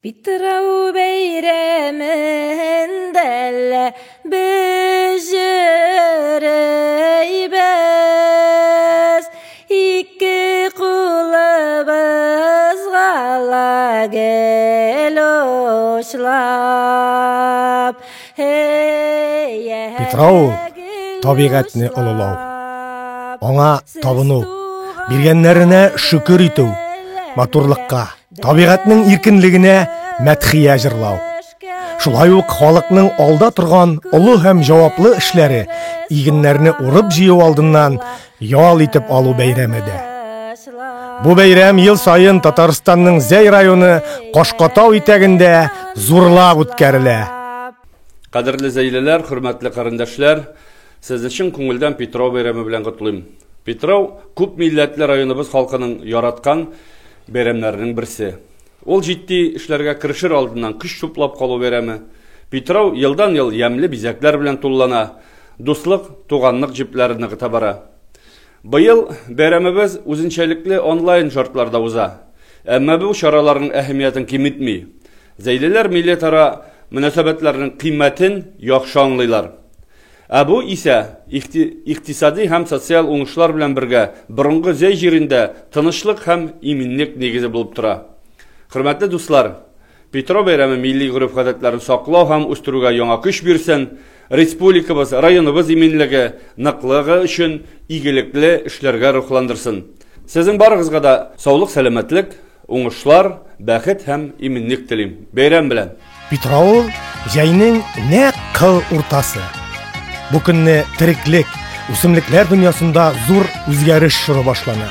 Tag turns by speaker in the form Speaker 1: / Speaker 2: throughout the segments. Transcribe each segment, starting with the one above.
Speaker 1: Питрау бәйрәмендә лә без йөрибез, ике кулыбызга ла гел очлап.
Speaker 2: Питрау ул табигатьне олылау, аңа табыну, биргәннәренә шөкер итү, матурлыкка, табигатьнең иркенлегенә мәдхия җырлау. Шулай ук халыкның алда торган олы һәм җаваплы эшләре, игеннәрне урып-җыю алдыннан ял итеп алу бәйрәме дә. Бу бәйрәм ел саен Татарстанның Зәй районы Кашкатау итәгендә зурлап үткәрелә.
Speaker 3: Кадерле зәйлеләр, хөрмәтле карендәшләр, сезне чын күңелдән Питрау бәйрәме белән котлыйм. Питрау күп милләтле районыбыз халкының яраткан бәйрәмнәренең берсе. Ул җитди эшләргә керешер алдыннан көч туплап калу бәйрәме. Питрау елдан-ел ямьле бизәкләр белән тулылана, дуслык, туганлык җепләре ныгыта бара. Быел бәйрәмебез үзенчәлекле онлайн шартларда уза. Әмма бу чараларның әһәмиятен киметми. Зәйлеләр милләтара мөнәсәбәтләрнең кыйммәтен яхшы аңлыйлар. Ә бу исә икътисади һәм социаль уңышлар белән бергә борынгы Зәй җирендә тынычлык һәм иминлек нигезе булып тора. Хөрмәтле дуслар, Петро бәйрәме милли гореф-гадәтләрен саклау һәм үстерүгә яңа көч бирсен, республикабыз, районыбыз иминлеге, ныклыгы өчен игелекле эшләргә рухландырсын. Сезнең барыгызга да саулык-сәламәтлек, уңышлар, бәхет һәм иминлек телим. Бәйрәм белән!
Speaker 2: Питрау ул җәйнең нәкъ кыл уртасы. Бу көнне тереклек, үсемлекләр дөньясында зур үзгәреш чоры башлана.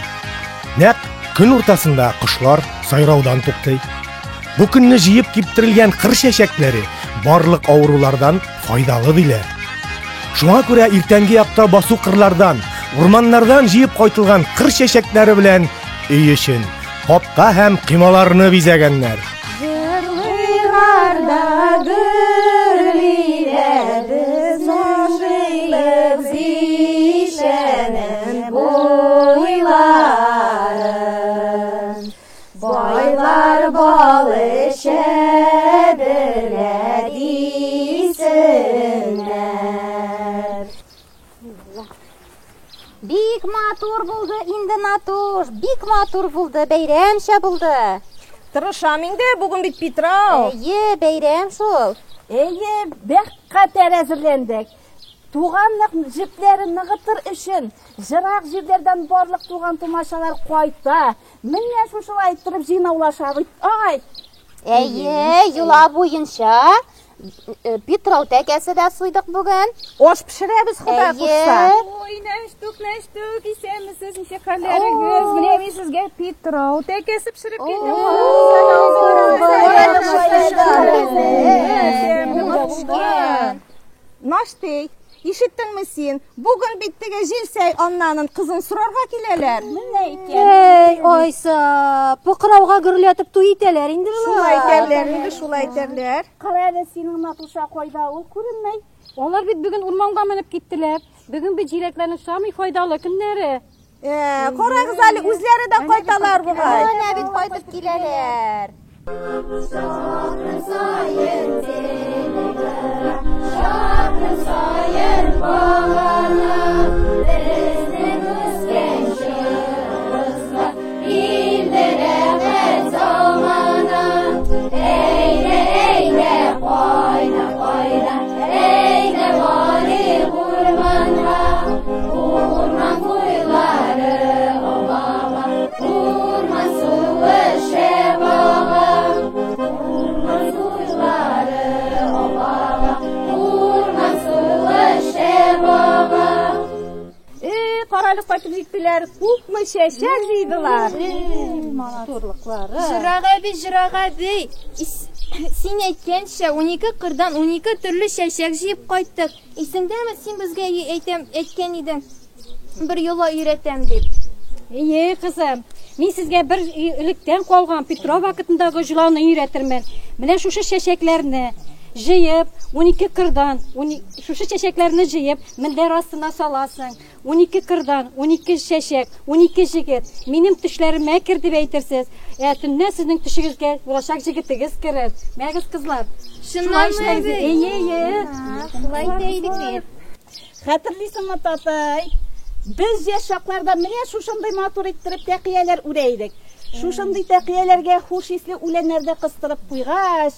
Speaker 2: Нәкъ көн уртасында кошлар сайраудан туктый. Бу көнне җыеп киптерелгән кыр чәчәкләре барлык авырулардан файдалы диләр. Шуңа күрә иртәнге якта басу кырлардан, урманнардан җыеп кайтылган кыр чәчәкләре белән өй эчен, капка һәм коймаларны бизәгәннәр.
Speaker 1: Җырлыйлар да гөрлиләр без гашыйк Зишәнең буйларын. Байлар бал эчә белә дисеннәр.
Speaker 4: Бик матур булды инде, Натуш, бик матур булды, бәйрәмчә булды.
Speaker 5: Тырышам инде, бүген бит Питрау.
Speaker 4: Әйе, бәйрәм шул.
Speaker 5: Әйе, бик катәр әзерләндек. Туганлык җепләрен ныгытыр өчен, җырак җирләрдән барлык туган-тумачалар кайта. Менә шушылай иттереп җыйнаулашабыз. Агай.
Speaker 4: Әйе, йола буенча э, Питрау тәкәсе дә суйдык бүген.
Speaker 5: Аш пешерәбез, Ходай кушса.
Speaker 6: Ой, Нәштүк, Нәштүк, исәнмесез, ничек хәлләрегез? Менә мин сезгә Питрау тәкәсе пешереп килдем.
Speaker 5: Наштей, ишеттеңме син? Бүген бит теге Җилсәй аннанын кызын сорарга киләләр.
Speaker 6: Менә икән.
Speaker 7: Эй, Айса, Пыкрауга гөрләтеп туй итәләр инде болар.
Speaker 5: Шулай итәрләр инде, шулай итәрләр.
Speaker 6: Кара әле синең Натуша кайда, ул күренмәй.
Speaker 7: Алар бит бүген урманга менеп киттеләр. Бүген бит җиләкләрнең самый файдалы көннәре.
Speaker 5: Э, карагыз әле, үзләре дә кайталар бугай.
Speaker 4: Менә бит кайтып киләләр.
Speaker 1: Чакрым саен телеграм, чакрым саен багана, безнең үскән чорыбызга килде рәхәт замана. Әйдә, әйдә, кайда, кайда, әйдә барыйк урманга, урман буйлары обага, урман суы шәп ага. Урман буйлары обага, урман суы шәп ага.
Speaker 5: Э, карале кайтып җиттеләр, күпме чәчәк җыйдылар.
Speaker 7: Матурлыклары.
Speaker 8: Җырак әби, җырак әби, син әйткәнчә, 12 кырдан 12 төрле чәчәк җыеп кайттык. Исеңдәме, син безгә әйтәм, әйткән идең, бер йола өйрәтәм дип.
Speaker 7: Әйе, кызым. Мин сезгә бер электән калган Петро вакытындагы йоланы өйрәтермен. Менә шушы чәчәкләрне Җыеп, 12 кырдан, шушы чәчәкләрне җыеп, мендәр астына саласың. 12 кырдан, 12 чәчәк, 12 җегет. Минем төшләремә кер дип әйтерсез. Ә төнлә сезнең төшегезгә булачак җегетегез керер. Мәгез, кызлар.
Speaker 8: Чыннанмы, әби?
Speaker 7: Әйе, әйе.
Speaker 8: Шулай итә идек бит.
Speaker 5: Хәтерлисеңме, татай? Без яшь чакларда менә шушындый матур иттереп тәкыяләр үрә идек. Шушындый тәкыяләргә хуш исле үләннәр дә кыстырып куйгач,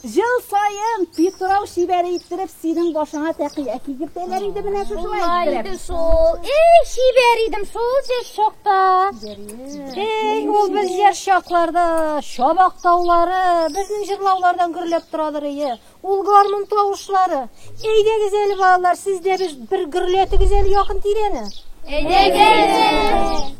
Speaker 5: ел саен Питрау чибәре иттереп синең башыңа тәкыя кигертәләр иде менә шушылай
Speaker 4: Шулай
Speaker 5: иттереп.
Speaker 4: иде шул. Эй, чибәр идем шул яшь чакта.
Speaker 7: Эй, ул без яшь чакларда чабак таулары безнең җырлаулардан гөрләп торадыр ие. Ул гармун тавышлары. Әйдәгез әле, балалар, сез дә без бер гөрләтегез әле якын тирәне.
Speaker 1: Әйдәгез!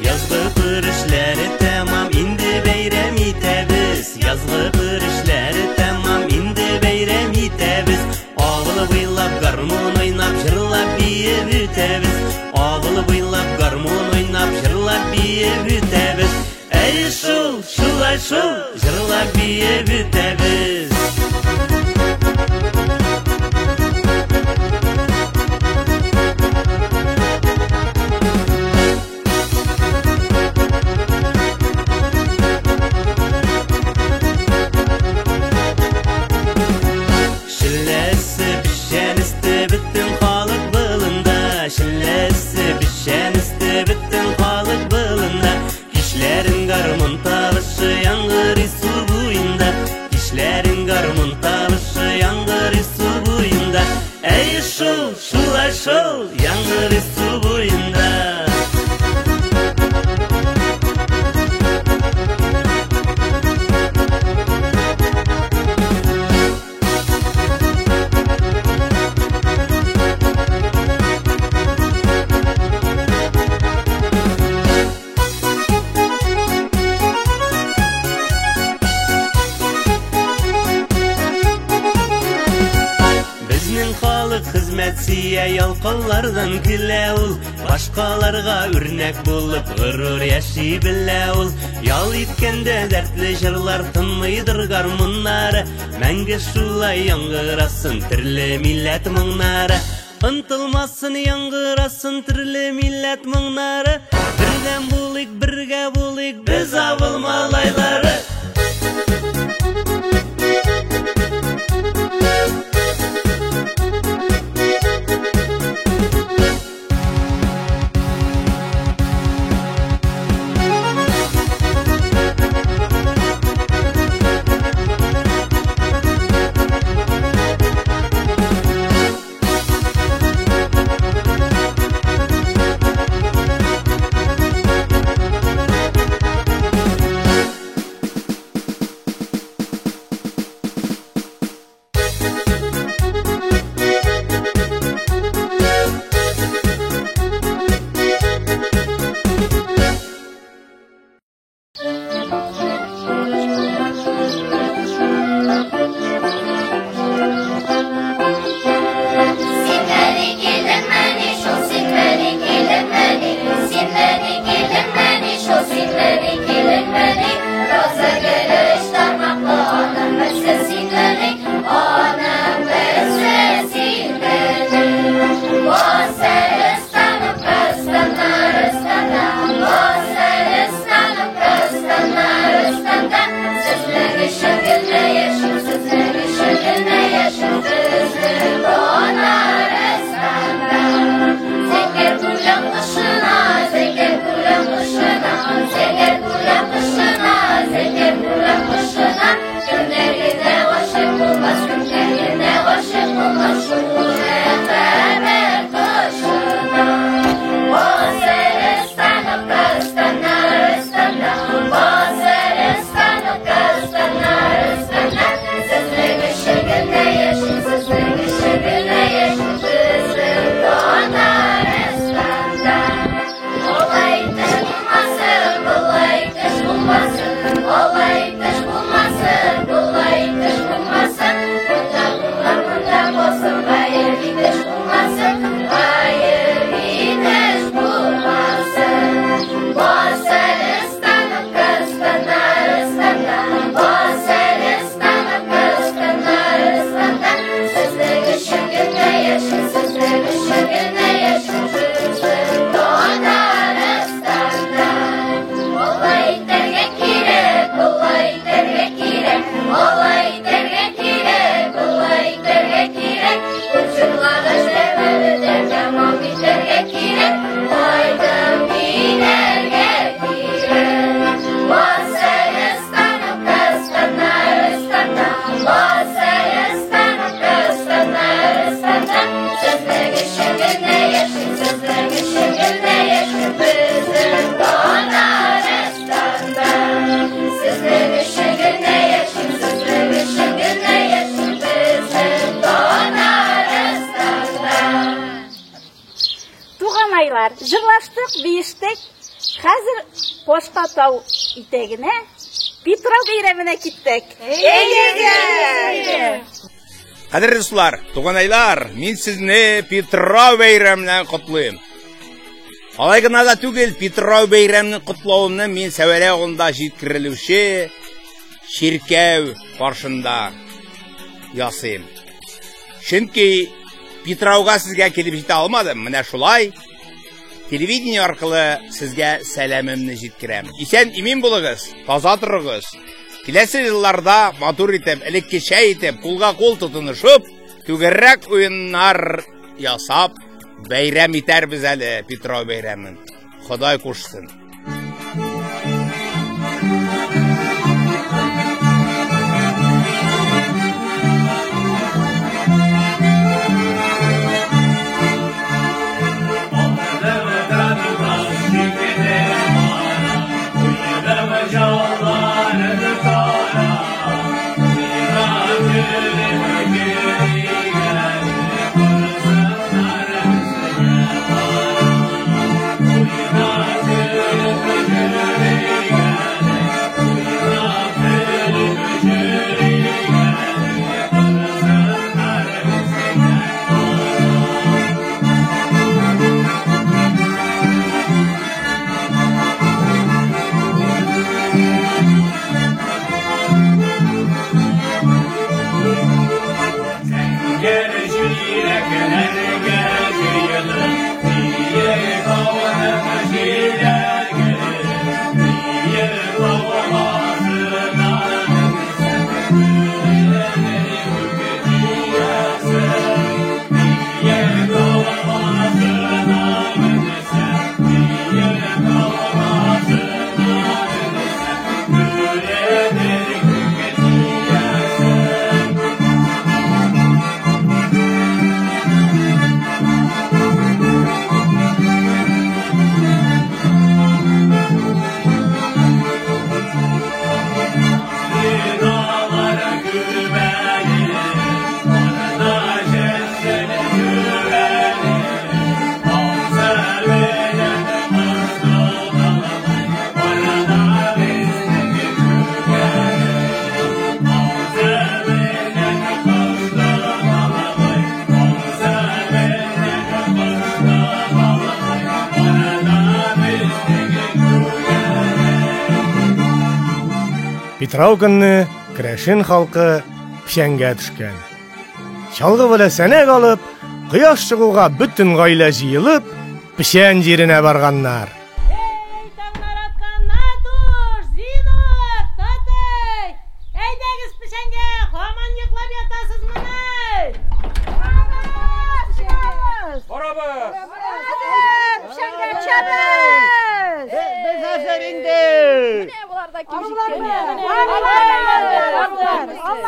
Speaker 9: Язгы кыр эшләре тәмам, инде бәйрәм итәбез. Язгы кыр эшләре тәмам, инде бәйрәм итәбез. Авыл буйлап гармун уйнап, җырлап биеп үтәбез. Авыл буйлап гармун уйнап, җырлап биеп үтәбез. Әй шул, шулай шул, җырлап биеп үтәбез. Шелләсе печән өсте бөтен халык болында. Шелләсе печән өсте бөтен халык болында. Кичләрен гармун тавышы яңгырый су буенда. Кичләрен гармун тавышы яңгырый су буенда. Әй шул, шулай шул, яңгырый су буенда. Безнең халык хезмәт сөя, ялкаулардан көлә ул. Башкаларга үрнәк булып горур яши белә ул. Ял иткәндә дәртле җырлар тынмыйдыр гармуннары. Мәңге шулай яңгырасын төрле милләт моңнары. Онытылмасын яңгырасын төрле милләт моңнары. Бердәм булыйк, бергә булыйк, без авыл малайлары.
Speaker 1: Син килдеңмени шул, син килдеңмени, син килдеңмени шул, син килдеңмени, роза гөле өч тармаклы, аның берсе синмени, аның берсе синмени. Босарыстанып кызстаннар, босарыстанып кызстаннар, сезнең өчен генә яшим, сезнең өчен
Speaker 5: Җырладык, биештек. Хәзер Кашка тау итәгенә Питрау бәйрәменә киттек.
Speaker 10: Әйдәгез! Кадерле дуслар, туганайлар, мин сезне Питрау бәйрәме белән котлыйм. Алай гына да түгел, Питрау бәйрәмен котлавымны мин Сәвәләй авылында җиткерелүче чиркәү каршында ясыйм. Чөнки Питрауга сезгә килеп җитә алмадым. Менә шулай телевидение аркылы сезгә сәламемне җиткерәм. Исән имин булыгыз, таза торыгыз. Киләсе елларда матур итеп, элеккечә итеп, кулга кул тотынышып, түгәрәк уеннар ясап, бәйрәм итәрбез әле Питрау бәйрәмен. Ходай кушсын.
Speaker 2: Питрау көнне керәшен халкы печәнгә төшкән. Чалгы белән сәнәк алып, кояш чыгуга бөтен гаилә җыелып, печән җиренә барганнар.
Speaker 11: Эй, таңнар аткан Натуш, Зинур, Татый! Әйдәгез печәнгә, һаман йоклап ятасызмыни?
Speaker 3: Барабыз!
Speaker 6: Печәнгә төшәбез!
Speaker 12: Без әзер инде!
Speaker 6: Менә болар да килеп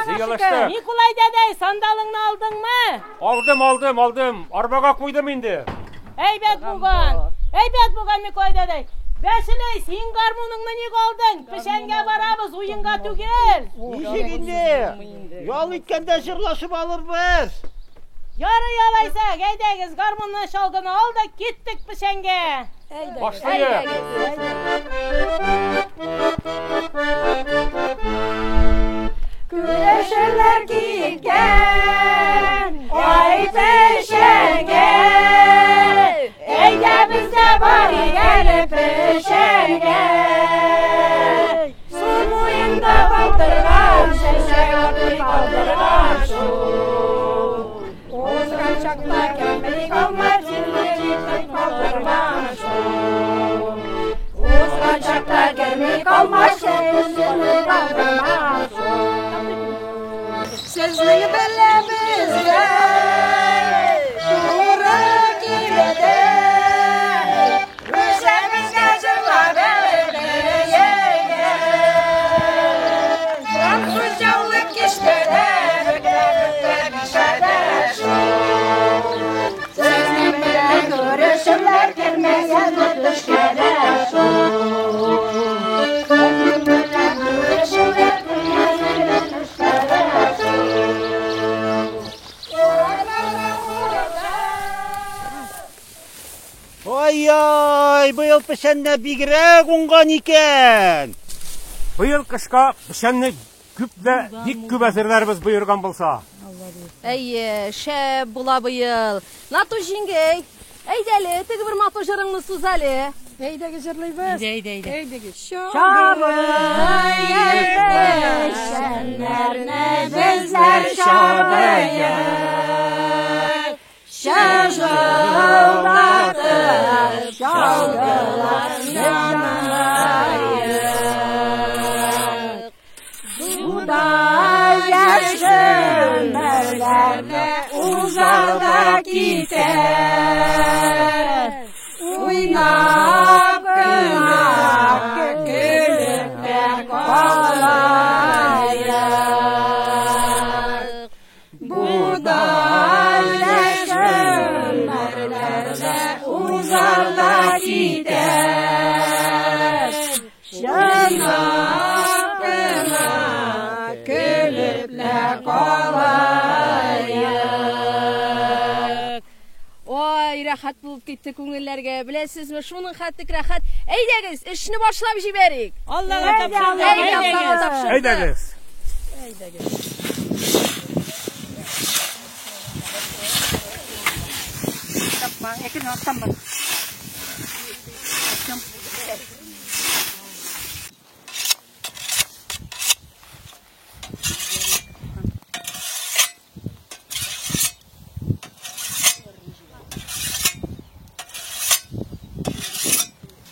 Speaker 13: Җыелыштык.
Speaker 11: Микулай дәдәй, сандалыңны алдыңмы?
Speaker 13: Алдым, алдым, алдым. Арбага куйдым инде.
Speaker 11: Әйбәт булган. Әйбәт булган, Микулай дәдәй. Бәшеләй, син гармуныңны ник алдың? Печәнгә барабыз, уенга түгел.
Speaker 12: Ничек инде? Ял иткәндә җырлашып алырбыз.
Speaker 11: Ярый алайса, әйдәгез, гармунны чалгыны ал да киттек печәнгә.
Speaker 13: Башлыйк.
Speaker 6: Күрешерләр киткән, ай печәнгә. Әйдә без дә барыйк әле печәнгә. Су буенда калтырган, чәчәк атып калтырган шул. Узган чакта керми калма, сине җитеп калтырган шул. Узган чакта керми калма, сине калтырган шул. Сезнең белән безгә туры килде. Үзебезгә җырлап биегән. Француз яулык киштәдә, бөкләп-бөкләп ишәдә шул. Сезнең белән күрешерләр кермәс язмыш төшкә дә шул. Сезнең белән күрешерләр кермәс язмыш төшкә дә шул.
Speaker 12: Ай-ай, Быел печәннәр бигрәк уңган икән.
Speaker 13: Быел кышка печәнне күп дә, бик күп әзерләрбез боерган булса.
Speaker 14: Әйе, шәп була быел. Нату җиңгәй, әйдә әле, теге бер матур җырыңны суз әле.
Speaker 6: Әйдәгез җырлыйбыз. Әйдә, әйдә, әйдә. Әйдәгез.
Speaker 15: Чабыек печәннәрне безләр чабыек. Чыжылдатып чалгылар янайык. Суда яшеннәрне узар да китәр. Уйнап кына көлеп тә калаек. Буда яшеннәрне узар да китәр. Чынлап кына көлеп тә калаек.
Speaker 14: Ой, рәхәт булып китте күңелләргә. Беләсезме, шуның хәтлек рәхәт. Әйдәгез, эшне башлап җибәрик.
Speaker 11: Аллага тапшырдык.
Speaker 14: Әйдә, Аллага тапшырдык.
Speaker 13: Әйдәгез.
Speaker 14: Әйдәгез.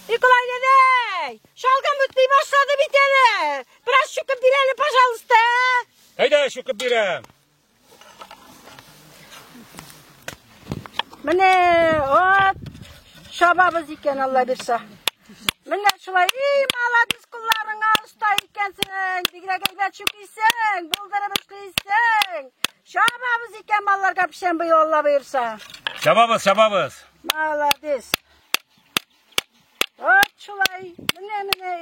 Speaker 5: Николай дәдәй, шалгым үтми башлады бит әле. Бераз чүкеп бир әле, пожалуйста.
Speaker 13: Әйдә, чүкеп бирәм.
Speaker 5: Менә, от, чабабыз икән, Алла бирсә. Менә шулай, эй, молодец, кулларыңа оста икәнсең, бигрәк әйбәт чүкисең, булдырып эшлисең. Чабабыз икән малларга печән быел, Алла боерса.
Speaker 13: Чабабыз, чабабыз.
Speaker 5: Молодец. Вот шулай, менә, менә,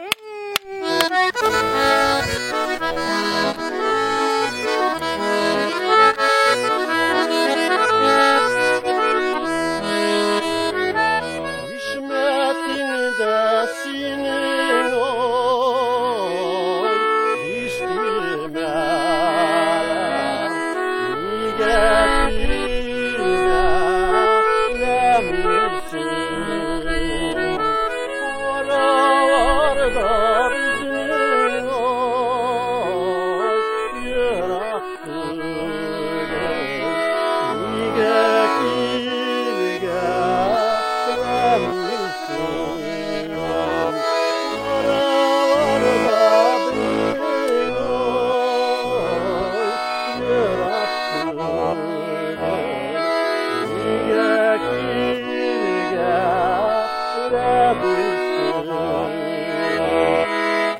Speaker 16: Hikmetinde senin oy içtime Nige kinelemişsin Oralarda bizim oy yıraktır Nige kilgelemişsin Oralarda bizim oy yıraktır Nige kilgelemişsin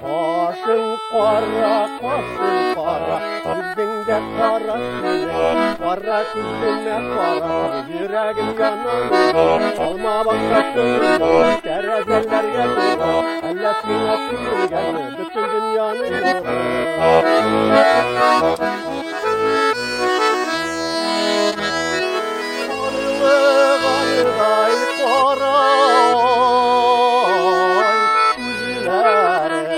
Speaker 16: Kaşın kara, kaşın kara, yüzüngde kara tüyler, kara yüzüne kara, yüreğim yanar, alma bakasın, terezelerge dura, elle sina sürgeni, bütün dünyanın nuru. Karlı kara yüzlerine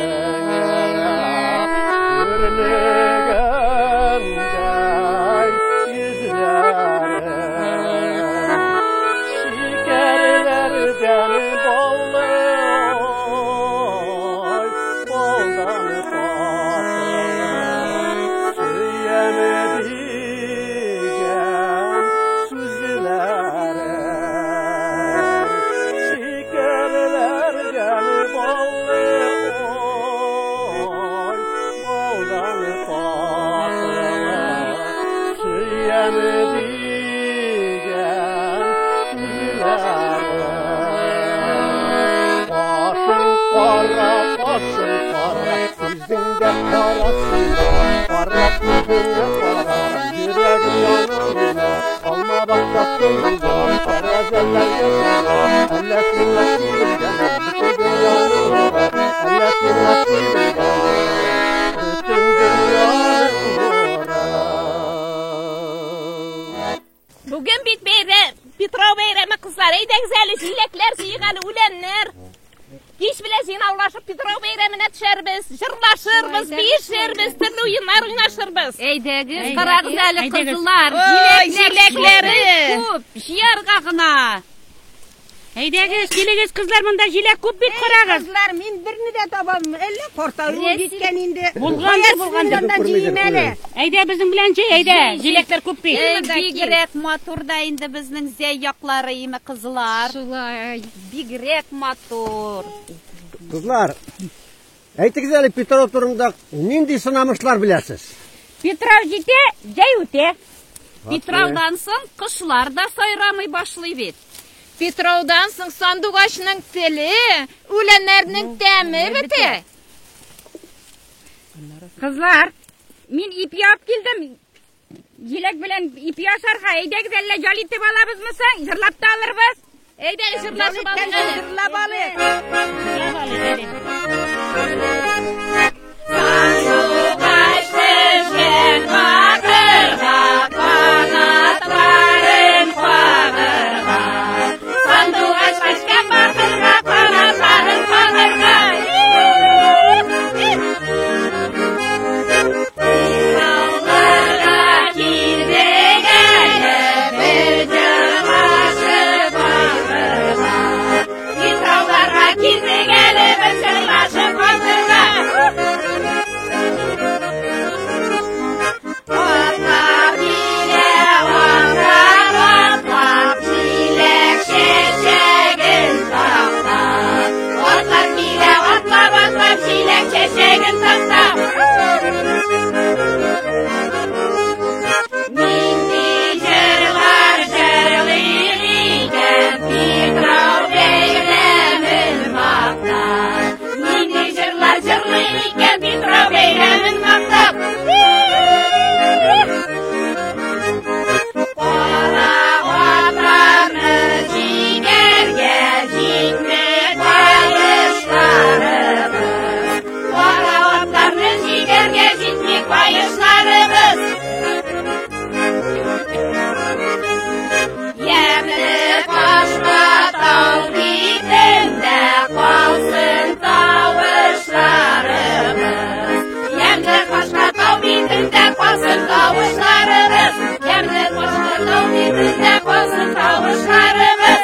Speaker 16: görüngenday yüzlerine şekerlerden ballı oy, baldan tatlı söyleyemediğim sözlere şekerlerden ballı oy, baldan tatlı söyleyemediğim sözlere Kaşın kara, kaşın kara, yüzünde kara siyah, kara yüzüne kara, yüreğim yanar, alma bakasın, terezelerge kara, elle sina sürgene, bütün dünyanın nuru, elle sina sürgene, bütün dünyanın nuru.
Speaker 11: Бүген бит бәйрәм, Питрау бәйрәме, кызлар. Әйдәгез әле, җиләкләр җыйган үләннәр.
Speaker 17: Кич белән җыйнаулашып Питрау бәйрәменә төшәрбез, җырлашырбыз, биешербез, төрле уеннар уйнашырбыз.
Speaker 14: Әйдәгез, карагыз әле, кызлар,
Speaker 17: Ой,
Speaker 14: җиләкләр
Speaker 17: җиләкләре!
Speaker 14: шундый күп, җыярга гына.
Speaker 11: Әйдәгез, килегез, кызлар, монда җиләк күп бит, карагыз.
Speaker 18: Кызлар, мин берне дә табам. Әллә картаюым җиткән инде.
Speaker 11: Булгандыр, булгандыр.
Speaker 18: Кая җыйм әле.
Speaker 11: Әйдә, безнең белән җый, әйдә. Җиләкләр күп бит.
Speaker 14: Эй, бигрәк матур да инде безнең Зәй яклары име, кызлар. Шулай. Бигрәк матур.
Speaker 16: Кызлар, әйтегез әле Петров турында нинди сынамышлар беләсез?
Speaker 14: Питрау җитә, җәй үтә. Питраудан соң кошлар да сайрамый башлый бит.
Speaker 8: Питраудан соң сандугачның теле, үләннәрнең тәме бетә.
Speaker 19: Кызлар, мин ипи алып килдем. Җиләк белән ипи ашарга. Әйдәгез, әллә ял итеп алабызмы соң? Җырлап та алырбыз.
Speaker 17: Әйдәгез, җырлашып алыйк әле.
Speaker 18: Җырлап алыйк.
Speaker 15: Сандугач төшкән бакырга, канатларын кагырга.
Speaker 17: Сандугач төшкән бакырга, канатларын кагырга. Тауларга килдек әле бер җырлашып алырга. Питрауларга килдек әле бер җырлашып алырга. Атлап килә атлар, атлап җиләк чәчәген таптап. Атлар килә атлап, атлап җиләк чәчәген таптап. Нинди җырлар җырлыйк икән Питрау бәйрәмен мактап. Нинди җырлар җырлыйк икән Питрау бәйрәмен мактап. Кара атларны җигәргә җитми каешларыбыз. Кара атларны җигәргә җитми каешларыбыз. Ямьле кашка тау битендә калсын тавышларыбыз. Ямьле кашка тау битендә калсын тавышларыбыз. Ямьле кашка тау битендә калсын тавышларыбыз.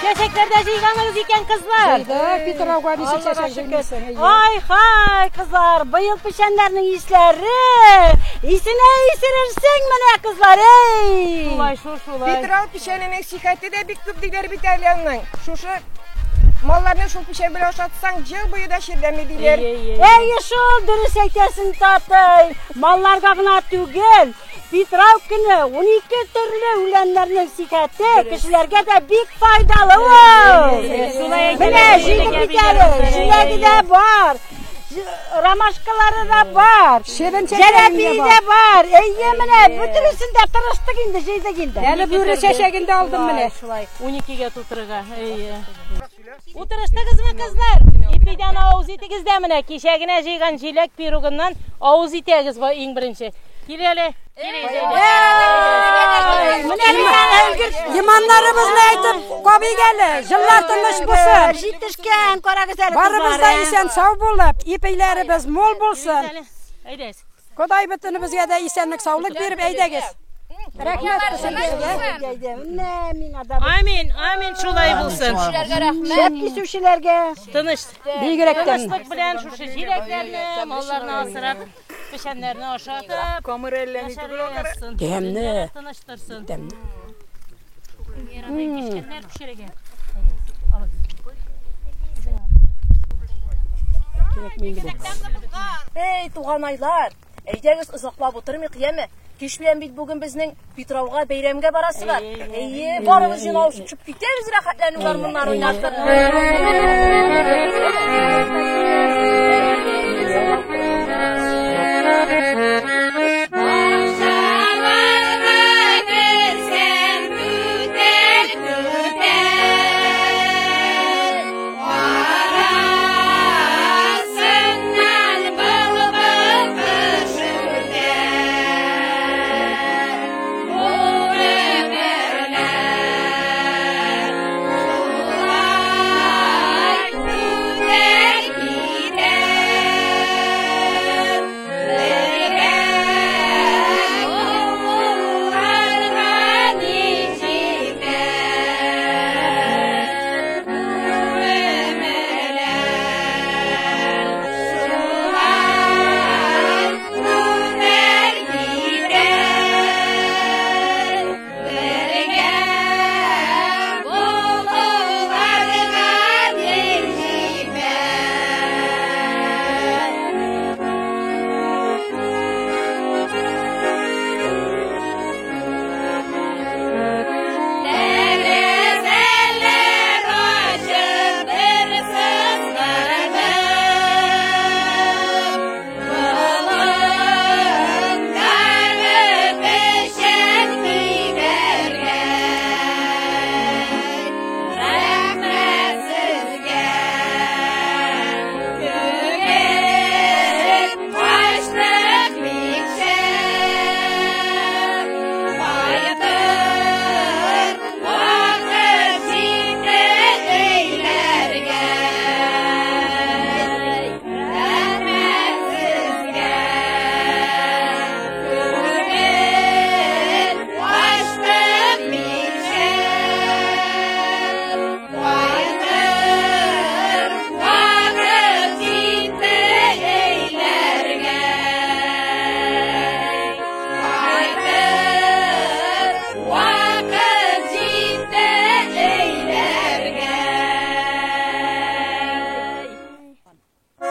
Speaker 11: Чәчәкләр дә җыйганыгыз икән, кызлар.
Speaker 18: Җыйдык, Питрауга ничек
Speaker 11: Аллага
Speaker 18: чәчәк
Speaker 11: шөкер.
Speaker 18: җыймыйсың, әйе.
Speaker 11: Ай, хай, кызлар, быел печәннәрнең исләре, исенә исерерсең менә, кызлар, эй!
Speaker 20: Шулай, шул, шулай.
Speaker 6: Питрау печәненең сихәте дә бик күп диләр бит әле аның. Шушы малларны шул печән белән ашатсаң, ел буе да чирләми диләр.
Speaker 11: Әйе шул, дөрес әйтәсең, татай. Малларга гына түгел, Питрау көне 12 төрле үләннәрнең сихәте кешеләргә дә бик файдалы ул.
Speaker 20: Шулай әйтәләр,
Speaker 11: Менә җыйдык бит әле, җиләге дә бар. Ромашкалары да бар.
Speaker 18: Чебен чәчәге
Speaker 11: Җәләби
Speaker 18: дә
Speaker 11: дә бар. Әйе, менә бөтенесен дә тырыштык инде, җыйдык инде.
Speaker 18: Әле бүре чәчәген дә алдым менә.
Speaker 20: Шулай, 12-гә тутырырга. Әйе.
Speaker 11: Утырыштыгызмы, кызлар? Ипидән авыз итегез дә менә кичә генә җыйган җиләк пирогыннан авыз итәгез бу иң беренче. Кил әле.
Speaker 18: Иманнарыбызны әйтеп кабыйк әле. Җыллар тыныч булсын.
Speaker 5: Җитешкән, карагыз әле.
Speaker 18: Барыбыз да исән сау булып, ипиләребез мул булсын.
Speaker 11: Әйдәгез.
Speaker 18: Ходай бөтенебезгә дә исәнлек, саулык биреп әйдәгез. Рәхмәт сезгә.
Speaker 11: Амин, амин, шулай булсын.
Speaker 5: Шәп кисүчеләргә.
Speaker 11: Тыныч.
Speaker 18: Бигрәк тә.
Speaker 11: Тынычлык белән шушы җиләкләрне, малларны асрап, печәннәрне ашатып,
Speaker 6: Камыр әллә ни түгел
Speaker 11: яшәргә язсын.
Speaker 18: Тәмле.
Speaker 11: Тыныч торсын.
Speaker 18: Тәмле.
Speaker 7: Кечкенәләр пешерергә.
Speaker 14: Эй, туганайлар, әйдәгез озаклап утырмыйк, яме. Кич белән бит бүген безнең Питрауга бәйрәмгә барасы бар. Әйе, барыбыз җыйналышып төшеп китәбез рәхәтләнү гармуннар уйнатып.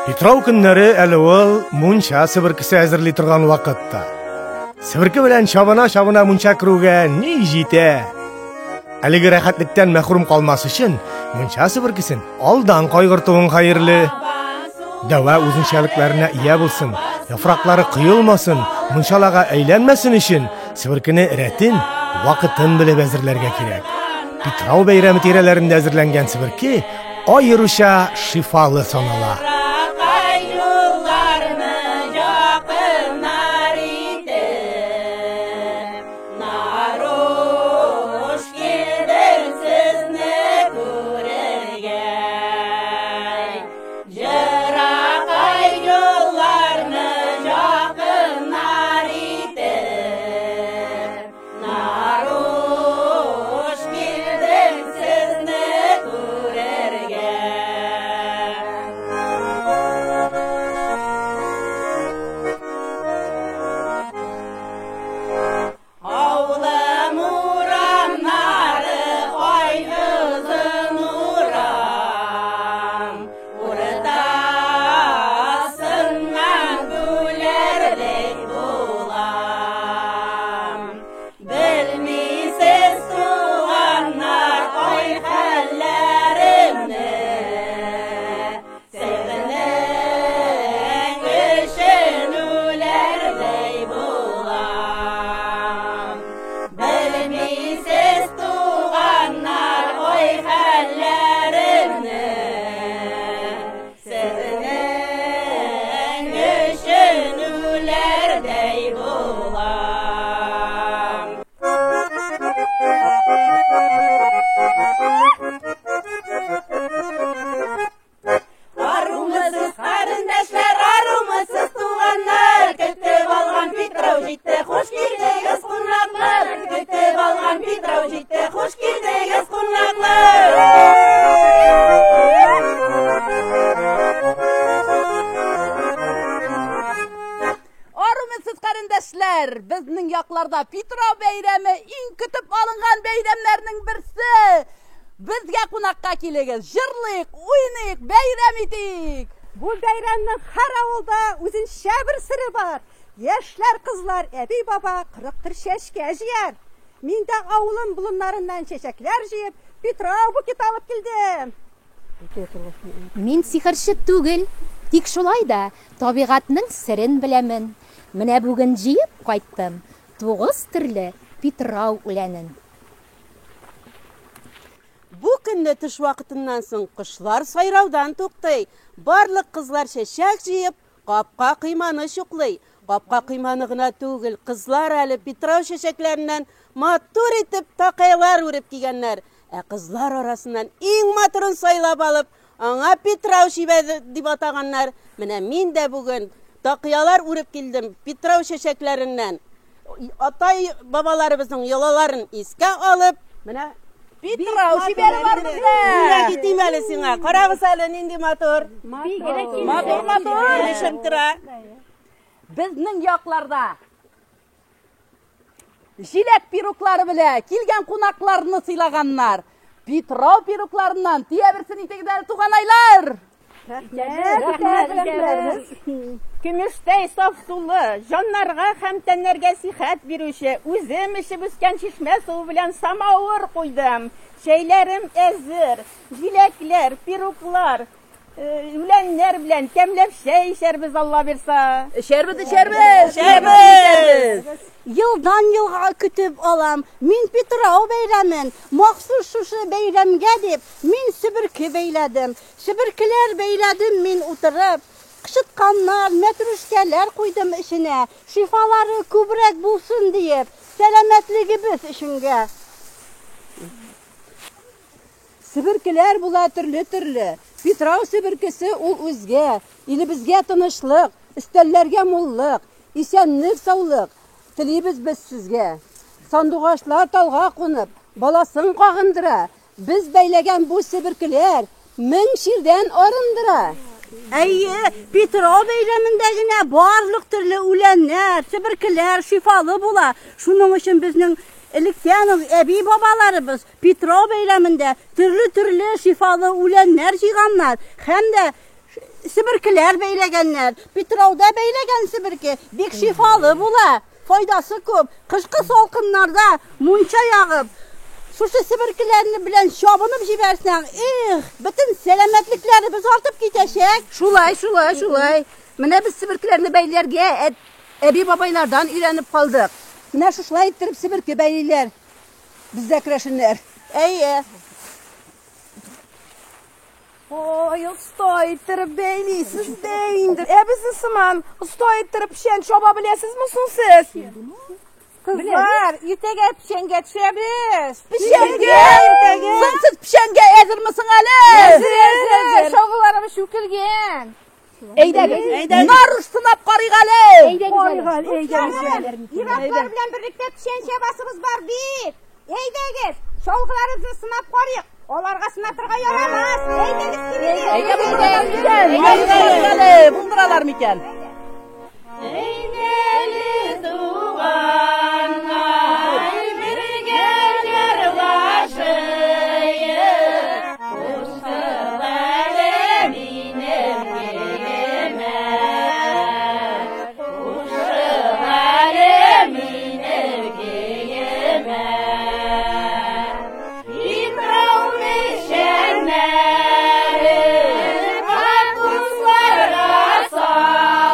Speaker 2: Питрау көннәре әле ул мунча себеркесе әзерли торган вакытта. Себерке белән чабына-чабына мунча керүгә ни җитә? Әлеге рәхәтлектән мәхрүм калмас өчен мунча себеркесен алдан кайгыртуың хәерле. Дәва үзенчәлекләренә ия булсын, яфраклары коелмасын, мунчалага әйләнмәсен өчен себеркене рәтен, вакытын белеп әзерләргә кирәк. Питрау бәйрәме тирәләрендә әзерләнгән себерке аеруча шифалы санала.
Speaker 15: Юлларны якыннар итеп, Наруш килдем сезне күрергә. Җыракай юлларны якыннар итеп, Наруш килдем сезне күрергә.
Speaker 5: Туганайлар, безнең якларда Питрау бәйрәме иң көтеп алынган бәйрәмнәрнең берсе. Безгә кунакка килегез, җырлыйк, уйныйк, бәйрәм итик.
Speaker 18: Бу бәйрәмнең һәр авылда үзенчә бер сере бар. Яшьләр, кызлар, әби-баба 40 төр чәчкә җыяр. Мин дә авылым болыннарыннан чәчәкләр җыеп, Питрау букеты алып килдем.
Speaker 4: Мин сихерче түгел, тик шулай да табигатьнең серен беләмен. Менә бүген җыеп кайттым 9 төрле Питрау үләнен.
Speaker 21: Бу көнне төш вакытыннан соң кошлар сайраудан туктый. Барлык кызлар чәчәк җыеп, капка койманы чуклый. Капка койманы гына түгел, кызлар әле Питрау чәчәкләреннән матур итеп такаялар үреп кигәннәр. Ә кызлар арасыннан иң матурын сайлап алып, аңа Питрау чибәре дип атаганнар. Менә мин дә бүген такыялар үреп килдем Питрау чәчәкләреннән. Атай бабаларыбызның йолаларын искә алып, менә
Speaker 5: Питрау чибәре бар бездә.
Speaker 21: Бүләк итим әле сиңа. Карагыз әле, нинди матур.
Speaker 5: Матур, матур.
Speaker 21: Килешеп тора.
Speaker 5: Безнең якларда җиләк пироглары белән килгән кунакларны сыйлаганнар. Питрау пирогларыннан тия берсен итегез әле, туганайлар.
Speaker 6: Көмештәй саф сулы, җаннарга һәм тәннәргә сихәт бирүче, үзем эчеп үскән чишмә суы белән самавыр куйдым. Чәйләрем әзер, җиләкләр, пироглар, үләннәр белән тәмләп чәй эчәрбез, Алла бирса.
Speaker 5: Эчәрбез, эчәрбез,
Speaker 6: эчәрбез.
Speaker 11: Елдан елга көтеп алам. Мин Питрау бәйрәмен, махсус шушы бәйрәмгә дип, мин себерке бәйләдем. Себеркеләр бәйләдем мин утырып. Кычытканнар, мәтрүшкәләр куйдым эченә. Шифалары күбрәк булсын диеп, сәламәтлегебез өченгә.
Speaker 21: Себеркеләр була төрле-төрле. Питрау себеркесе ул үзгә. Илебезгә тынычлык, өстәлләргә муллык, исәнлек, саулык телибез без сезгә. Сандугачлар талга кунып, баласын кагындыра. Без бәйләгән бу себеркеләр мең чирдән арындыра.
Speaker 11: Әйе, Питрау бәйрәмендә генә барлык төрле үләннәр, себеркеләр шифалы була. Шуның өчен безнең электән үк әби бабаларыбыз Питрау бәйрәмендә төрле-төрле шифалы үләннәр җыйганнар һәм дә себеркеләр бәйләгәннәр. Питрауда бәйләгән себерке бик шифалы була, файдасы күп. Кышкы салкыннарда мунча ягып, шушы себеркеләрне белән чабынып җибәрсәң, эх, бөтен сәламәтлекләребез артып китәчәк.
Speaker 21: Шулай, шулай, шулай. Менә без себеркеләрне бәйләргә әби бабайлардан өйрәнеп калдык. Менә шушылай иттереп себерке бәйлиләр. Бездә керәшеннәр.
Speaker 11: Әйе.
Speaker 6: Ой, оста иттереп бәйлисез дә инде. Ә безнең сыман оста иттереп печән чаба беләсезме соң сез? Кызлар, иртәгә печәнгә төшәбез.
Speaker 5: Печәнгә? Соң сез печәнгә әзерме соң әле?
Speaker 6: Әзер, әзер, әзер. Чалгыларыбыз чүкелгән.
Speaker 5: Әйдәгез, наруш сынап карыйк әле.
Speaker 4: Ир-атлар белән берлектә печән чабасыбыз бар бит. Әйдәгез, чалгыларыбызны сынап карыйк. Аларга сынатырга ярамас. Әйдәгез, килегез.
Speaker 5: Әйдә, булдыралар микән? Әле, булдыралар микән?
Speaker 15: Әйдәле туганнар, бергә җырлашыйк. Кушыл әле минем көемә. Кушыл әле минем көемә. Питрау печәннәрен капусларга салып,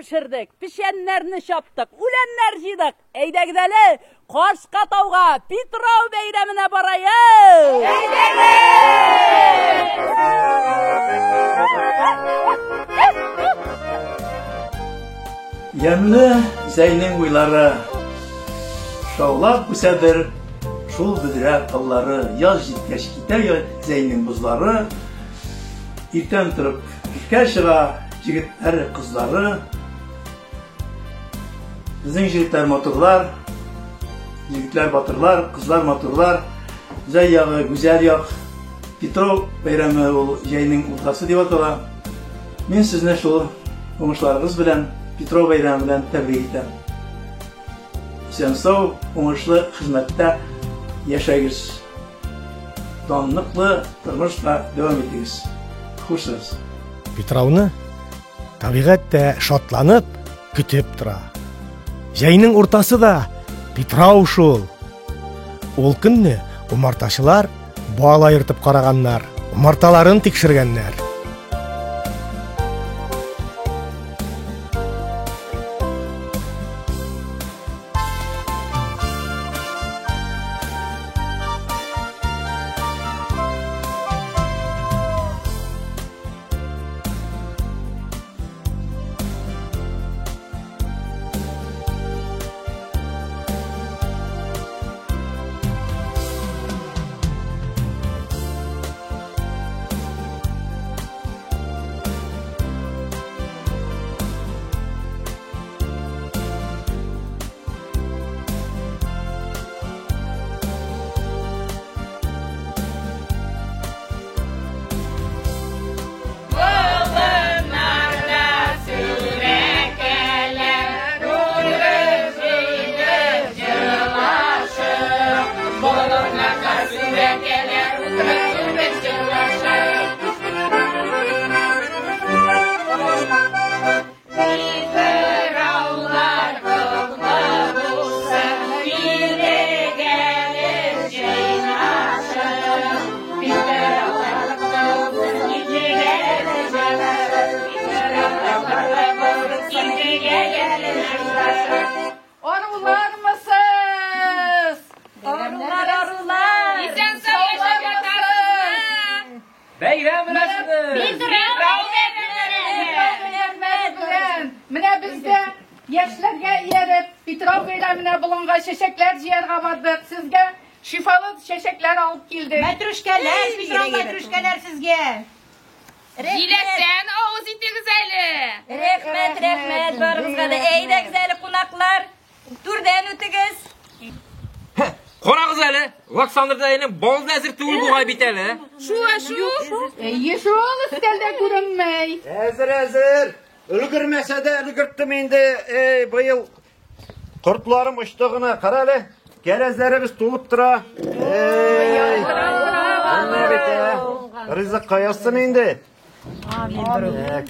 Speaker 9: пешердек, печәннәрне чаптык, үләннәр җыйдык. Әйдәгез әле, Кашка тауга Питрау бәйрәменә бараек!
Speaker 22: Ямьле Зәйнең уйлары Шаулап үсәдер шул бөдрә таллары. Яз җиткәч китә Зәйнең бозлары. Иртән торып эшкә чыга җегетләре, кызлары. Безнең җегетләр матурлар, җегетләр батырлар, кызлар матурлар. Зәй ягы гүзәл як. Петров бәйрәме ул җәйнең уртасы дип атала. Мин сезне шул уңышларыгыз белән, Петров бәйрәме белән тәбрик итәм. Исән-сау, уңышлы хезмәттә яшәгез. Данлыклы тормышта дәвам итегез. Хушыгыз.
Speaker 2: Питрауны табигать тә шатланып көтеп тора. Җәйнең уртасы да Питрау шул. Ул көнне умартачылар бал аертып караганнар, умарталарын тикшергәннәр.
Speaker 23: Арулармысыз? Арулар, арулар!
Speaker 17: Исән-сау яшәп ятасызмы?
Speaker 24: Бәйрәм белән
Speaker 23: белән! Менә без дә яшьләргә ияреп, Питрау бәйрәменә болынга чәчәкләр җыярга бардык. Сезгә шифалы чәчәкләр алып килдек.
Speaker 6: Мәтрүшкәләр, Питрау мәтрүшкәләр сезгә.
Speaker 17: Җиләктән авыз итегез әле.
Speaker 19: Рәхмәт, рәхмәт барыгызга да. Әйдәгез әле, кунаклар, түрдән үтегез.
Speaker 24: Карагыз әле, Александр дәдәйнең балы да әзер түгел бугай бит әле.
Speaker 23: Шулай шул. Әйе шул, өстәлдә күренмәй.
Speaker 25: Әзер, әзер. Өлгермәсә дә өлгерттем инде. Эй, быел кортларым очты гына. Кара әле, кәрәзләребез тулып тора. Эй, менә бит, ә. Ризыкка язсын инде. Так.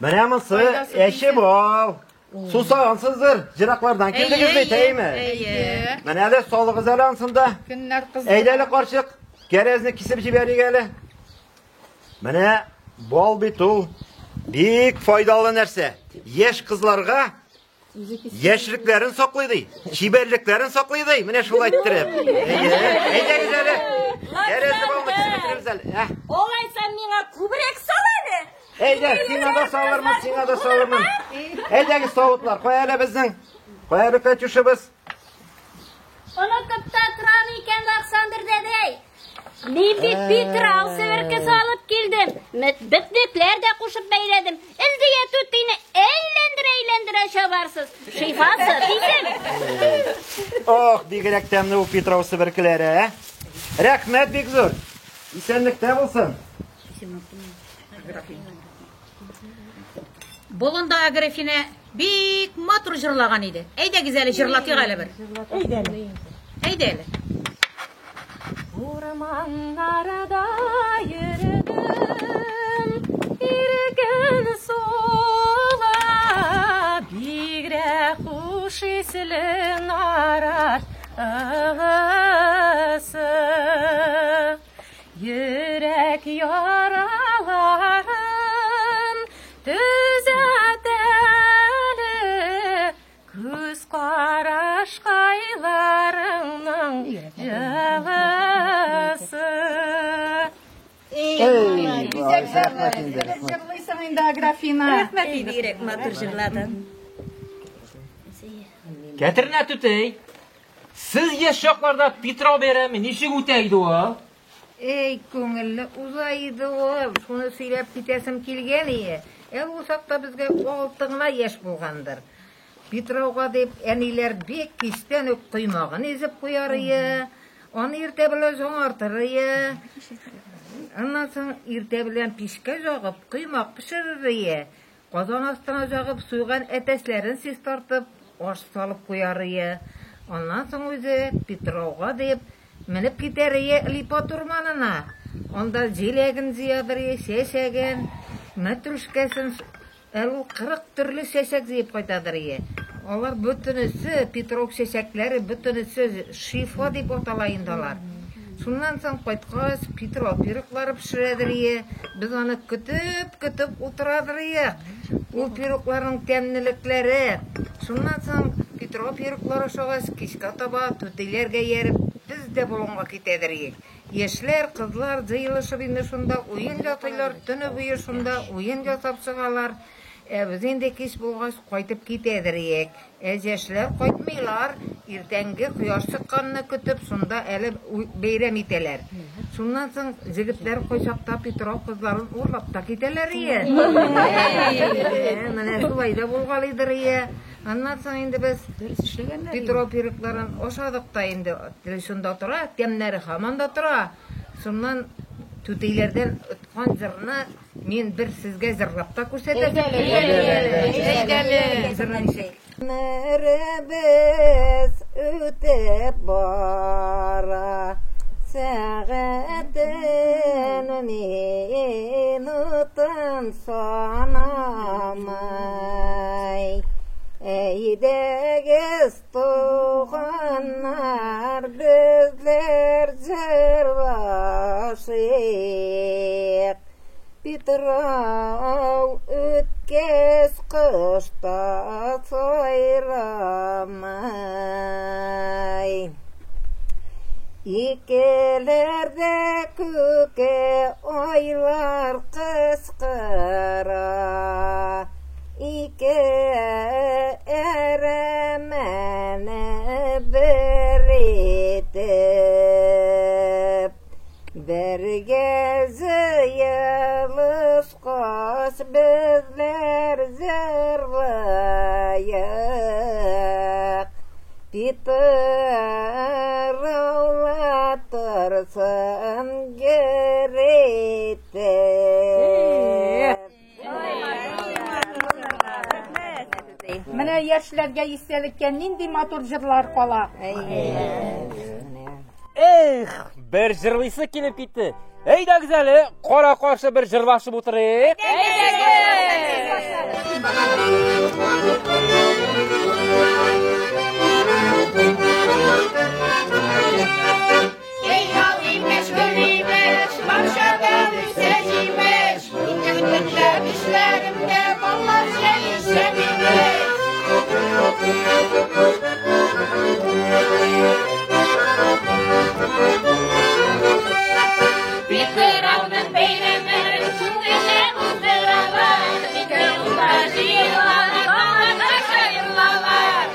Speaker 25: Менә монысы әче бал. Сусагансыздыр, җыраклардан килдегез бит, әйеме?
Speaker 23: Әйе.
Speaker 25: Менә әле салыгыз әле ансын да.
Speaker 23: Көннәр кызды.
Speaker 25: Әйдә әле, карчык, кәрәзне кисеп җибәрик әле. Менә бал бит ул бик файдалы нәрсә. Яшь кызларга яшьлекләрен саклый ди, чибәрлекләрен саклый ди. Менә шулай иттереп. Әйе, әйдәгез әле. Кәрәзне балны кисеп бетерәбез әле. Ә.
Speaker 19: Алайса миңа күбрәк сал әле.
Speaker 25: Әйдә, сиңа да салырмын, сиңа да салырмын. Әйдәгез савытлар, кая әле безнең? Кая әле Катюшабыз?
Speaker 1: Онытып та торам икән, Александр дәдәй. Мин бит Питрау себеркесе алып килдем. Бөтнекләр дә кушып бәйләдем. Элдия түтине әйләндерә-әйләндерә чабарсыз. Шифасы дисем.
Speaker 25: Ох, бигрәк тәмле ул Питрау себеркеләре, ә? Рәхмәт бик зур. Исәнлектә булсын.
Speaker 26: Болында Аграфина бик матур җырлаган иде. Әйдәгез әле җырлатыйк әле бер.
Speaker 6: Әйдә әле.
Speaker 26: Әйдә әле.
Speaker 7: Урманнарда йөрдем, иркен сула, бигрәк хуш исле нарат ылысы. Йөрәк яраларын төзәтәләр.
Speaker 23: Алайса
Speaker 25: рәхмәт инде, рәхмәт.
Speaker 23: Җырлыйсың инде, Аграфина.
Speaker 26: Рәхмәт, бигрәк матур җырладың.
Speaker 24: Кәтернә түтәй, сез яшь чакларда Питрау бәйрәме ничек үтә иде ул?
Speaker 26: Эй, күңелле уза иде ул. Шуны сөйләп китәсем килгән ие. Әле ул чакта безгә алты гына яшь булгандыр. Питрауга дип әниләр бик кичтән үк коймагын изеп куяр ие. Аны иртә белән яңартыр ие. Аннан соң иртә белән пичкә ягып коймак пешерер ие. Казан астына ягып суйган әтәчләрен чистартып, аш салып куяр ие. Аннан соң үзе Питрауга дип менеп китәр ие Липат урманына. Анда җиләген җыядыр ие, чәчәген, мәтрүшкәсен. Әле ул 40 төрле чәчәк җыеп кайтадыр ие. Алар бөтенесе, Петров чәчәкләре, бөтенесе шифа дип атала инде алар. Шуннан соң кайткач, Петров пироглары пешерәдер ие. Без аны көтеп-көтеп утырадыр иек. Ул пирогларның тәмлелекләре. Шуннан соң Петров пироглары ашагач, кичкә таба түтиләргә ияреп, без дә болынга китәдер иек. Яшьләр, кызлар җыелышып инде шунда уен ясыйлар, төне буе шунда уен ясап чыгалар. Ә без инде кич булгач кайтып китәдер иек. Ә яшьләр кайтмыйлар, иртәнге кояш чыкканны көтеп, шунда әле бәйрәм итәләр. Шуннан соң җегетләр кайчакта Петров кызларын урлап та китәләр ие. Менә шулай да булгалыйдыр ие. Аннан соң инде без Петров пирогларын ашадык та инде, тел шунда тора, тәмнәре һаман да тора. Шуннан түтәйләрдән откан җырны мин бер сезгә җырлап та күрсәтәсем килә. Җырны ничек?
Speaker 3: Гомеребез үтеп бара, сәгатен, минутын санамый. Әйдәгез, туганнар, безләр җырлашыйк. Питрау үткәс кышта сайрамай. Икеләрдә күке айлар кычкыра. Ике әрәмәне бер итеп, бергә җыелышкач безләр җырлыйк. Питраула торсын гөр итеп.
Speaker 23: Менә яшьләргә истәлеккә нинди матур җырлар кала.
Speaker 24: Эх, бер җырлыйсы килеп китте. Әйдәгез әле, кара-каршы бер җырлашып утырыйк.
Speaker 15: Эй, ал имеш, гөл имеш, бакчада үсә җимеш. Иңгәлләп эшләремдә баллар җәешә имеш. Питрауның бәйрәмен шундыйча уздыралар. Питрауда җыелалар, балалар җырлалар.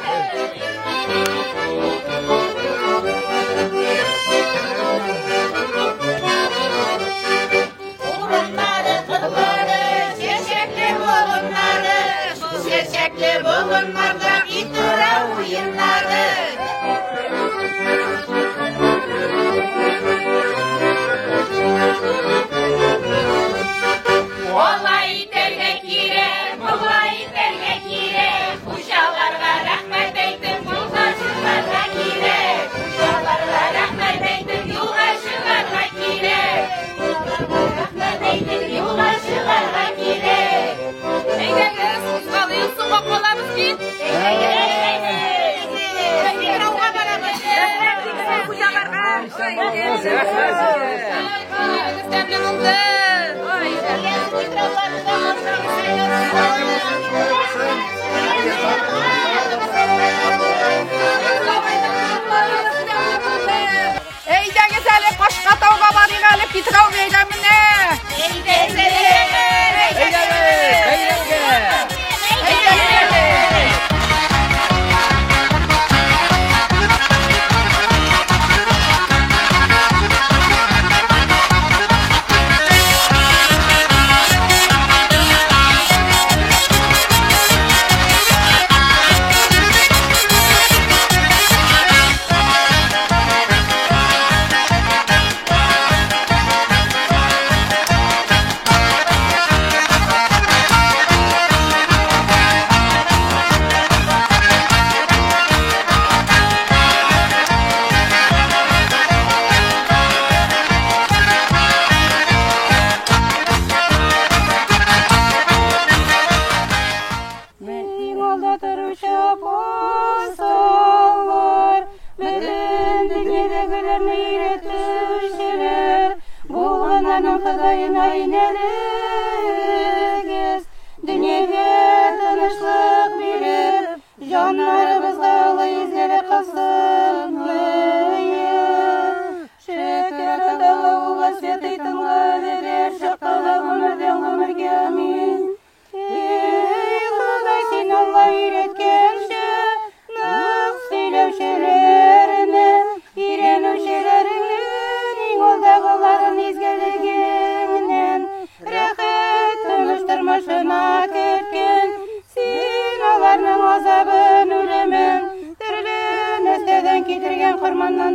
Speaker 15: Урыннары, кырлары, чәчәкле болыннары, шул чәчәкле болыннарда Питрау уеннары. Алай итәргә кирәк, болай итәргә кирәк, хуҗаларга рәхмәт әйтеп, юлга чыгарга кирәк. Хуҗаларга рәхмәт әйтеп, юлга чыгарга кирәк. Хуҗаларга рәхмәт әйтеп, юлга чыгарга кирәк.
Speaker 17: Әйдәгез, кузгалыйк, соңга калабыз бит.
Speaker 26: Питрауга барабыз. Хуҗаларга.
Speaker 17: Ай, тәмле булды.
Speaker 23: Әйдәгез әле, Кашка тауга барыйк әле, Питрау бәйрәменә.
Speaker 15: Әйдәгез.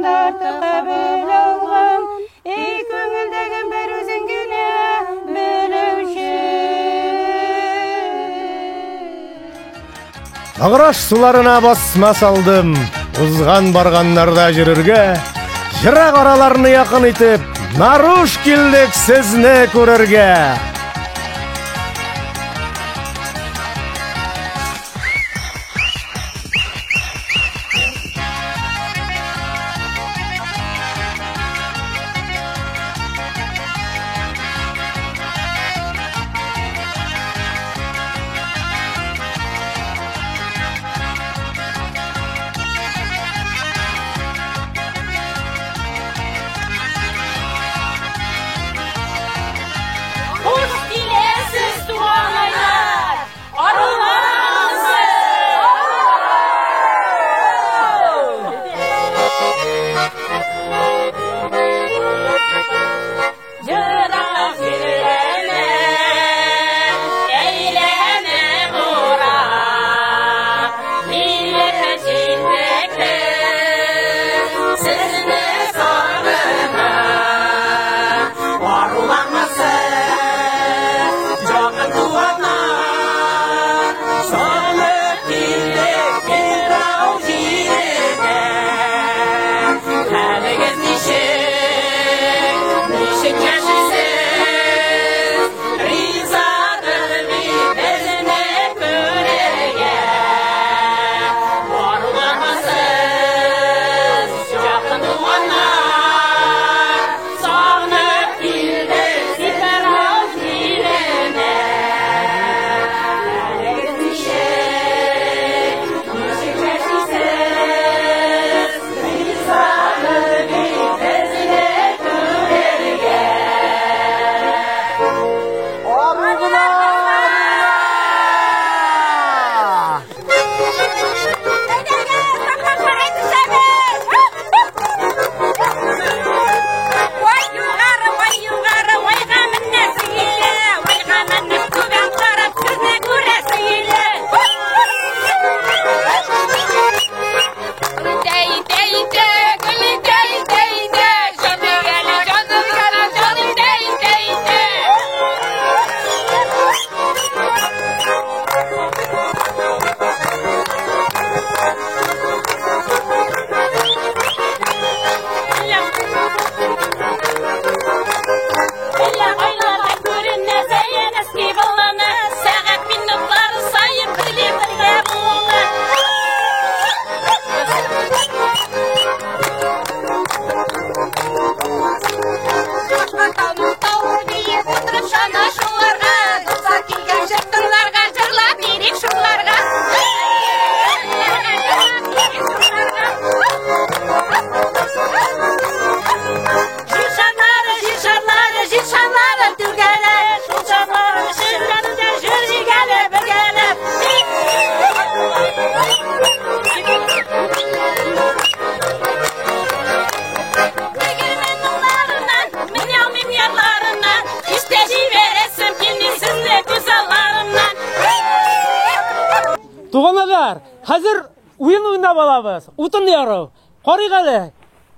Speaker 8: артык кабул алган. Эй, күңелдәген бер үзең генә белүче.
Speaker 2: Аграш суларына басма салдым, узган барганнарда йөрергә, ерак араларны якын итеп, наруш килдек сезне күрергә.
Speaker 15: Хуш киләсез, туганайлар! Арулармысыз? Ерак җирләрне әйләнеп урап, килеп җиттек без сезне сагынып. Арулармысыз, якын туганнар, сагынып килдек Питрау җиренә. Хәлегез ничек, ничек яшисез? Ризадыр бит безне күрергә. Арулармысыз, якын туганнар, сагынып килдек Питрау җиренә. Хәлегез ничек, ничек яшисез? Ризадыр бит безне күрергә. Вай югары, вай югары, вайга менәсе килә, вайга менеп түбән карап сезне күрәсе килә. Тәй, тәй, тәй, гөле, тәй, тәй, тәй, җаным гәле, җаным гәле, җаным тәй, тәй, тәй. Әллә кайларда күренә Зәянәски болыны, сәгать минутлар саен бергә бергә булуны. Башка тауның тавы биеп утырып чана шуларга, дуслар килгән җыр-тыңларга, җырлап йөрик шуларга. Җир шарлары, җир шарлары, җир шарлары түгәлә, шул шарлары эченнән дә җыр җигәле бергәләп. Егерме моңнарыннан, менә алмыйм ярларыннан, һич тә җибәрәсем килми сезне күз алларымнан.
Speaker 10: Туганнар, хәзер уен уйнап алабыз. Утын яру. Карыйк әле.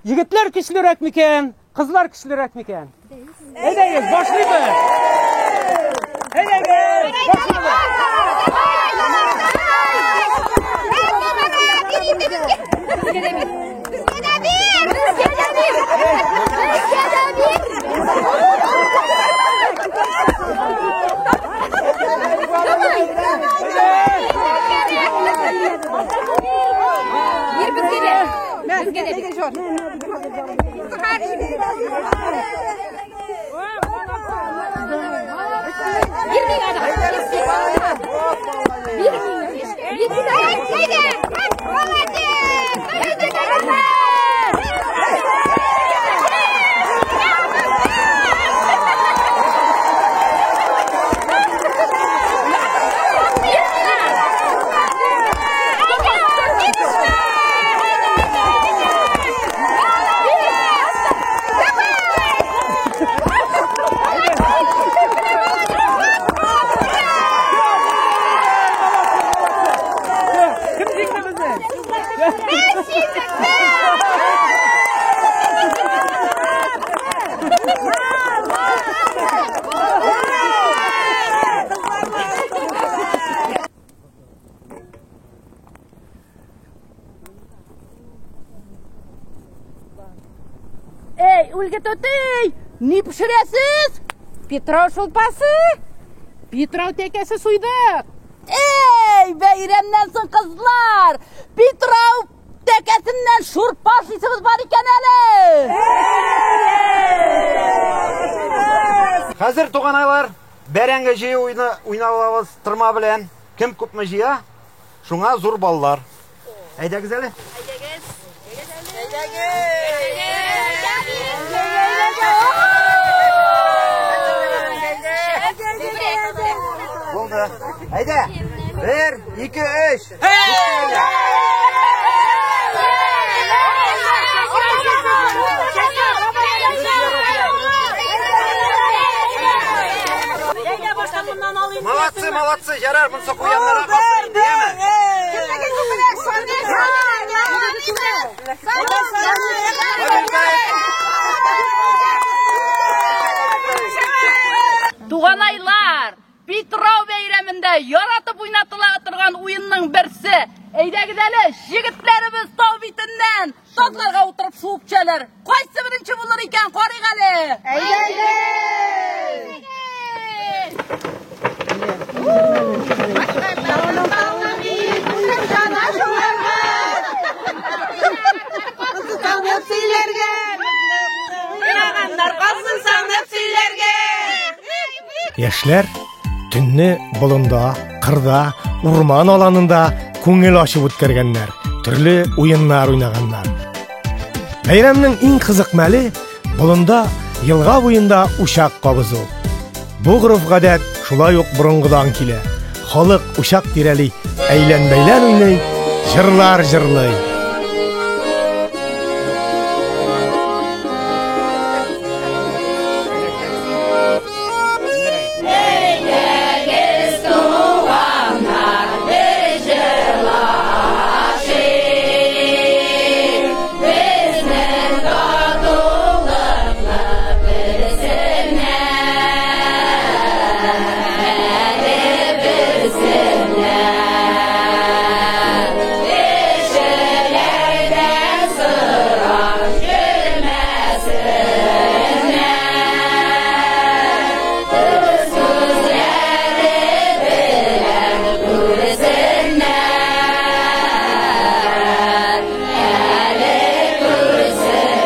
Speaker 10: Егетләр көчлерәк микән, кызлар көчлерәк микән? Әйдәгез, башлыйбыз. Әйдәгез, башлыйбыз. Кем җиңде безне?
Speaker 9: Эй, Ольга түти, ни пешерәсез? Питрау шулпасы? Питрау тәкәсе суйдык. Эй, бәйрәмнән соң кызлар, Питрау тәкәсеннән шурпа ашыйсыбыз бар икән әле.
Speaker 25: Хәзер, туганайлар, бәрәңге җыю уйны уйнап алабыз тырма белән. Кем күпме җыя, шуңа зур баллар. Әйдәгез әле. Булды. Әйдә. Бер, ике, өч. Молодцы, молодцы, ярар, монысы куяннарга калсын инде, яме?
Speaker 9: Туганайлар, Питрау бәйрәмендә яратып уйнатыла торган уенның берсе. Әйдәгез әле, җегетләребез тау битеннән татларга утырып шуып төшәләр. Кайсы беренче булыр икән, карыйк әле.
Speaker 2: Яшьләр төнне болында, кырда, урман аланында күңел ачып үткәргәннәр, төрле уеннар уйнаганнар. Бәйрәмнең иң кызык мәле болында, елга буенда учак кабызу. Бу гореф-гадәт шулай ук борынгыдан килә. Халык учак тирәли әйлән-бәйлән уйный, җырлар җырлый.
Speaker 15: Әйдәгез, туганнар, бер җырлашыйк. Безнең татулыкны белсеннәр, әле белсеннәр. Кешеләрдән сорап йөрмәсеннәр. Үз күзләре белән күрсеннәр, әле күрсеннәр.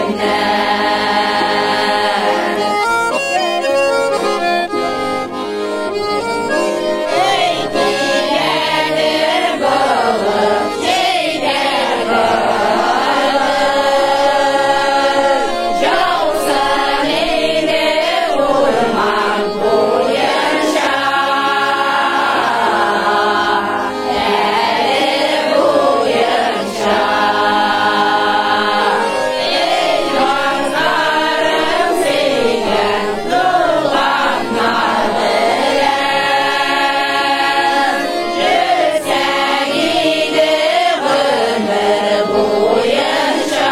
Speaker 15: Эй, киләлер болыт, җәйдә болыт, Яусын иде урман буенча, әле буенча. Эй, язларым сөйгән туганнар белән, Йөрсәң иде гомер буенча,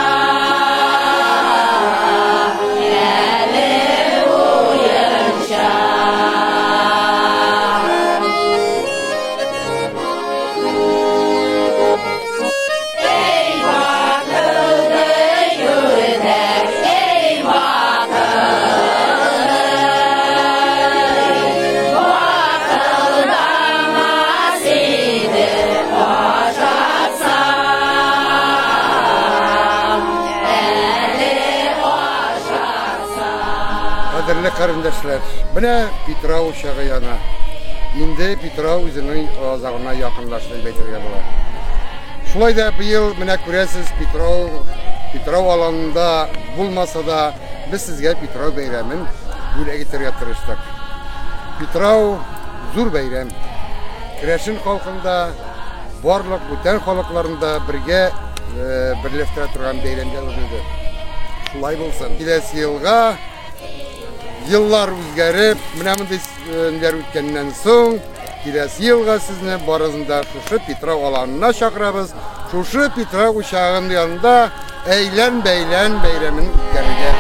Speaker 15: әле буенча. Ey bakıldı yürek, ey bakıldı. Bakıldamaz idi aşarsam, eli aşarsam.
Speaker 12: Кадерле карендәшләр, менә Питрау учагы яна. Инде Питрау үзенең азагына якынлашты дип әйтергә була. Шулай да быел менә күрәсез, Питрау, Питрау аланында булмаса да, без сезгә Питрау бәйрәмен бүләк итәргә тырыштык. Питрау зур бәйрәм. Керәшен халкында, барлык бүтән халыкларында бергә берләштерә торган бәйрәмгә әверелде. Шулай булсын. Киләсе елга еллар үзгәреп, менә мондый ниләр үткәннән соң, киләсе елга сезне барысын да шушы Питрау аланына чакырабыз. Шушы Питрау учагының янында әйлән-бәйлән бәйрәмен үткәрергә.